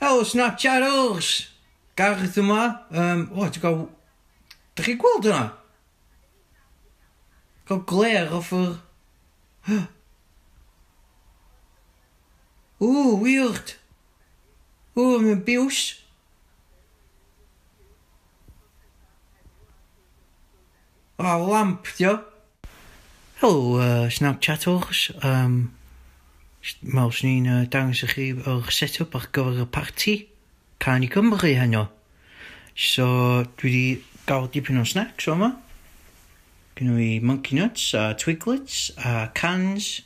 Helo Snapchatters! Gareth yma. Um, o, ti'n gael... Dych chi'n gweld hwnna? Gael glare off yr... Ooh, weird. Ooh, mae'n biws. O, lamp, dio. Helo, Snapchatters. Meddwl swn i'n dangos i chi yr set-up ar gyfer y parti Cân i Gymru heno. So, dwi wedi gael dipyn o snacks o yma. Gynno fi monkey nuts a twiglets a cans.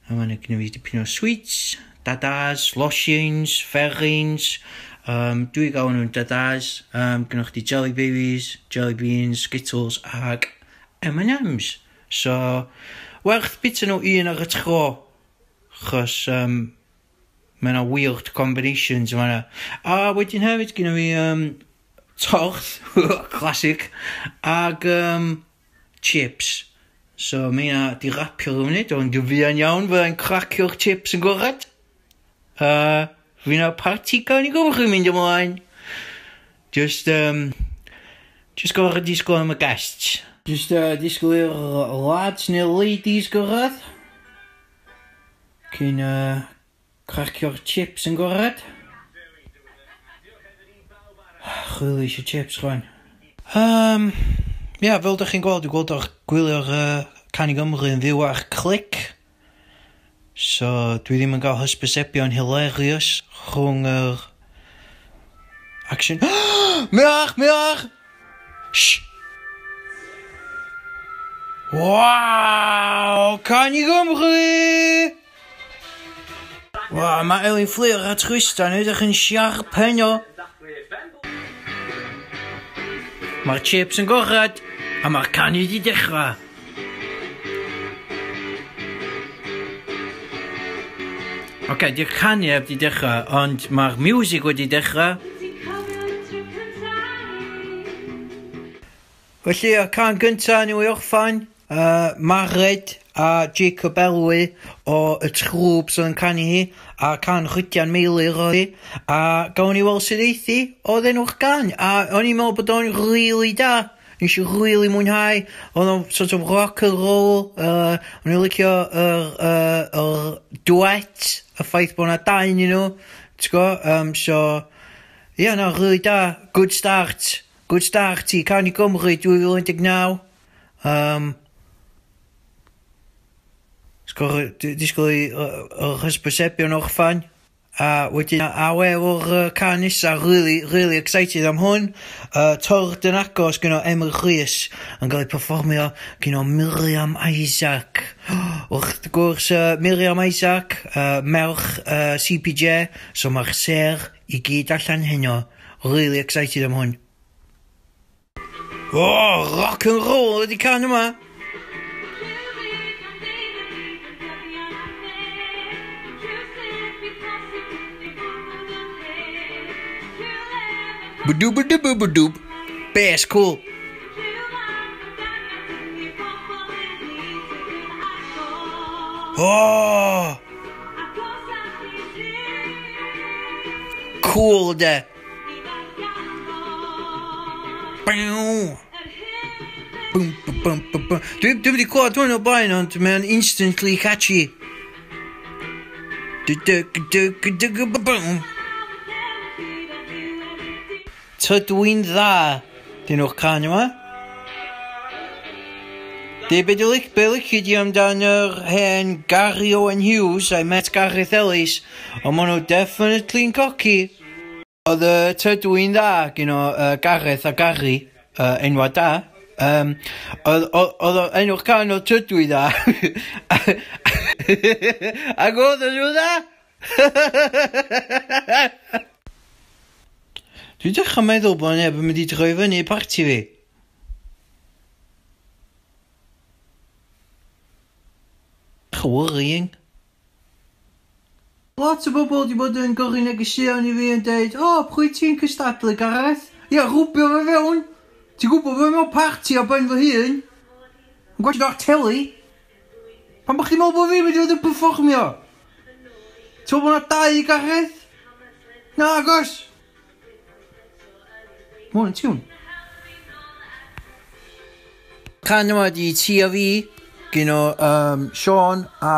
A mae gynno fi dipyn o sweets, dadas, loshins, ferrins. Dwi gael nhw'n dadas. Gynno chdi jelly babies, jelly beans, Skittles ag M&M's. So, werth bita nhw un ar y tro. Chos mae yna weird combinations yma yna. A wedyn hefyd gynno fi torth, classic, ag chips. So mae yna di rapio rhywun munud, ond dwi'n fuan iawn fyddai'n cracio'r chips yn gorad. Fi yna parti Cân i Gymru mynd ymlaen. Just, just gorfod disgwyl am y guests. Just disgwyl i'r lads neu'r ladies gyrraedd. Cyn cracio'r chips yn gorad. Chwili eisiau chips rwan. Ia, fel dych chi'n gweld, dwi'n gweld o'r gwylio'r Cân i Gymru yn fyw ar Clic. So, dwi ddim yn cael hysbysebion hilarious rhwng yr action. Miach, miach! Shh! Waw! Cân i Gymru! Waw, mae Elin Fflur a Trystan edrych yn siarp heno. Mae'r chips yn gorad, a mae'r canu di dechrau. Oce, okay, di'r canu heb di dechrau, ond mae'r music wedi dechrau. Felly, y can gyntaf ni wedi orffan, Mared a Jacob Elwy o y Trwbs oedd yn canu hi, a can Rhydian Meilir oedd hi, a gawn ni weld sut eithi, oedd enw'r gan, a o'n i'n meddwl bod o'n really da. Nes i really mwynhau, oedd o'n sort of rock and roll, o'n i'n licio yr duet, y ffaith bod yna dau yn nhw, ti'n gwbo, so, ie, yeah, no, really da, good start i Cân i Gymru 2019. Disgwyl i'r hysbysebion orffan, a wedyn awe o'r can nesa, really, really excited am hwn. Tord yn agos gyno Emyr Rhys yn cael ei perfformio gyno Miriam Isaac. Wrth gwrs, Miriam Isaac, merch CPJ, so mae'r ser i gyd allan heno. Really excited am hwn. Oh, rock and roll ydi can yma. Badoob badoob badoob. Bass cool. Oh! Cool de. Bow. Boom, boom, boom, boom, boom. Dwi wedi clywed hwn o blaen, ond mae'n instantly catchy. Tydw i'n dda, dyn nhw'r can yma. Di be lici di amdan yr hen Gary Owen Hughes a'i met Gareth Ellis, ond maen nhw definitely'n coci. Oedd Tydw i'n dda gyno Gareth a Gary, enwa da. Oedd enw'r can o Tydw i dda. Ac oedd nhw dda. Dwi'n dechrau meddwl bod neb yn mynd i droi fyny i parti fi. Worrying. Lot o bobl wedi bod yn gyrru negeseuon i fi yn deud, o, pwy ti'n cystadlu, Gareth? Ia, rwbio fe fewn. Ti'n gwybod bod mewn parti ar ben fy hun? Yn gwachio ar teli? Pam bod chdi'n meddwl bod fi'n mynd i fod yn perfformio? Ti'n meddwl bod 'na dau Gareth? Nagos! Ma' hwn yn tiwn. Can yma di Ti a Fi, gyn o Sean a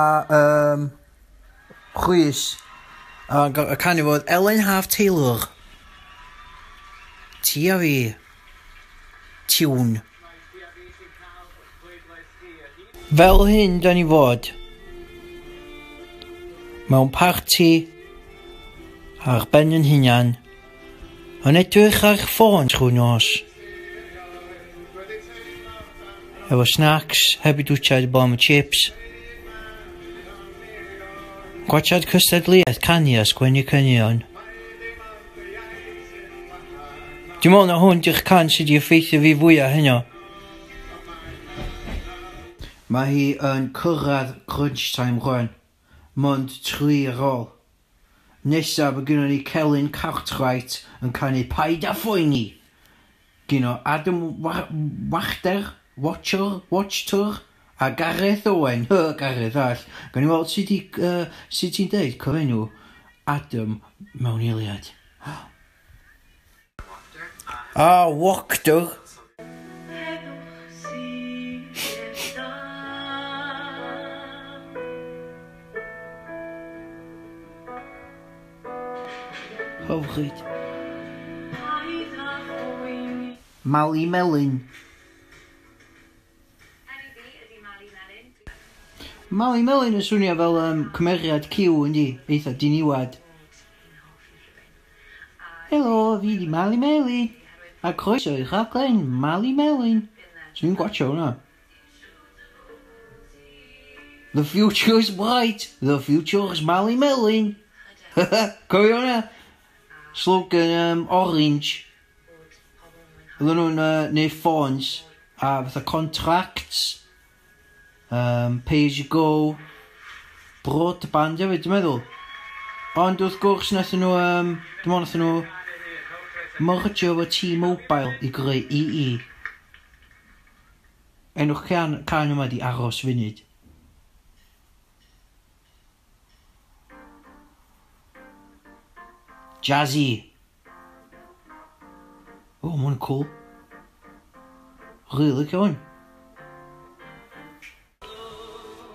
Rhys. A y canu fod Ellen Haf Taylor. Ti a Fi. Tiwn. Fel hyn da ni fod. Mewn parti ar ben yn hunan, yn edrych ar ffôn trwy nos. Efo snacks, heb i dwtsiad i am y chips. Gwatsiad cystadleuaeth canu a sgwennu caneuon. Dwi'n meddwl na hwn di'r can sydd wedi effeithio fi fwyaf heno. Mae hi yn cyrraedd crunch time rwan. Mond 3 ar ôl. Nesa mae gynnon ni Celyn Cartwright yn canu Paid â Phoeni. Gynno Adam Wachter, Watcher, Watchter a Gareth Owen. Hy, Gareth all. Gawn ni weld sut sut ti'n deud cyfenw Adam mewn eiliad. Ah, Wachter. Hyfryd. Mali Melyn. Mali Melyn yn swnio fel cymeriad Cyw, yndi? Eitha diniwad. Helo, fi di Mali Melyn. A croeso i rhaglen Mali Melyn. Swn i'n gwatsio hwnna. The future's bright. The future's Mali Melyn. Cofio hwnna? Slogan Orange. Oedden nhw'n neud ffôns a fatha contracts. Pay as you go. Broadband hefyd, dwi'n meddwl. Ond wrth gwrs nathon nhw, dwi'n meddwl nathon nhw mergio efo T-Mobile i greu EE. Enw'ch can yma di Aros Funud. Jazzy. O, ma' hwn yn cool. Rili licio hwn.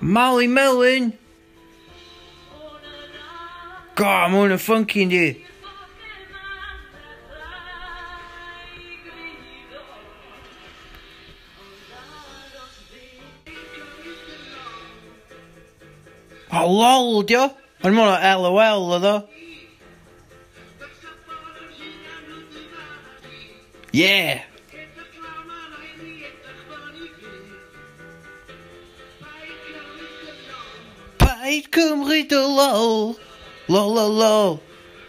Mali Melyn! God, ma' hwn yn funky yndi? O, lol, dio! O'n i'n meddwl LOL oedd o. Yeah! Paid cymryd y lol! Lol, lol, lol!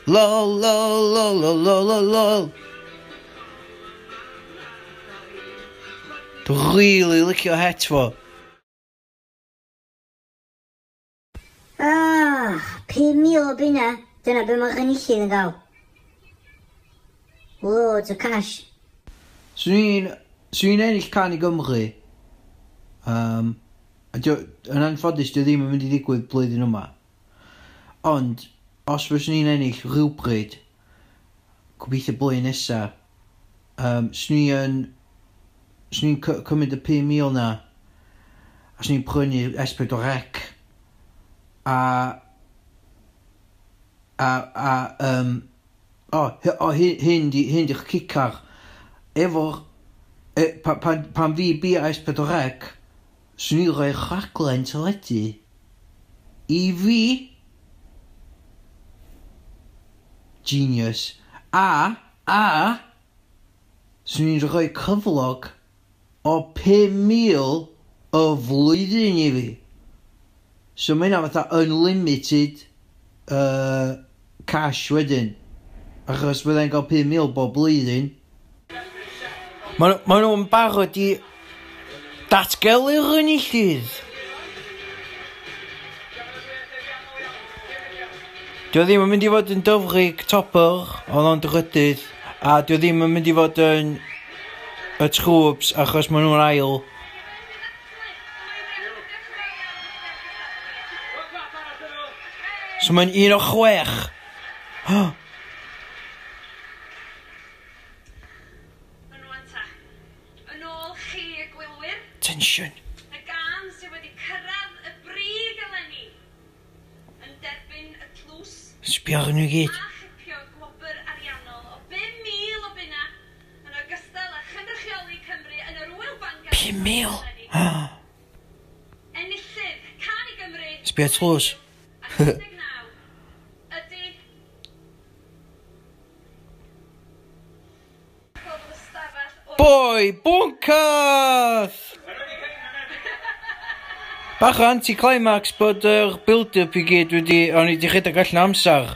Lol, lol, lol, lol, lol, lol, lol! Dwi'n really licio het fo. Ah, 5,000 o bunna. Dyna be mae'r enillydd yn gael. Loads o cash. Swn i'n ennill Cân i Gymru. Yn anffodus, dio ddim yn mynd i ddigwydd blwyddyn yma. Ond, os fyswn i'n ennill rhywbryd, gobeithio blwyddyn nesa, swn i'n cymryd y 5,000 na, a swn i'n prynu S4C, hyn di'ch cicar. Efo'r, pan fi bia S4C, swn i'n rhoi rhaglen teledu i fi. Genius. A, swn i'n rhoi cyflog o 5,000 y flwyddyn i fi. So mae hynna fatha unlimited cash wedyn. Achos byddai'n cael 5,000 bob blwyddyn. Ma' nhw'n barod i datgelu'r enillydd. Dio ddim yn mynd i fod yn Dyfrig Topper, oedd o'n drydydd, a dio ddim yn mynd i fod yn y Trwbs, achos maen nhw'n ail. So mae'n 1 o 6. Sbio ar nhw gyd. A chipio gwobr ariannol o 5,000 o bunna yn ogystal â chynrychioli Cymru yn yr Ŵyl Bangor. 5,000? Ah. Enillydd Cân i Gymru. Sbio tlws. A 19 ydy Pobl ystafell o Boi bwncath! Bach o anticlimax bod yr build-up i gyd wedi... O'n i wedi rhedeg allan o amser.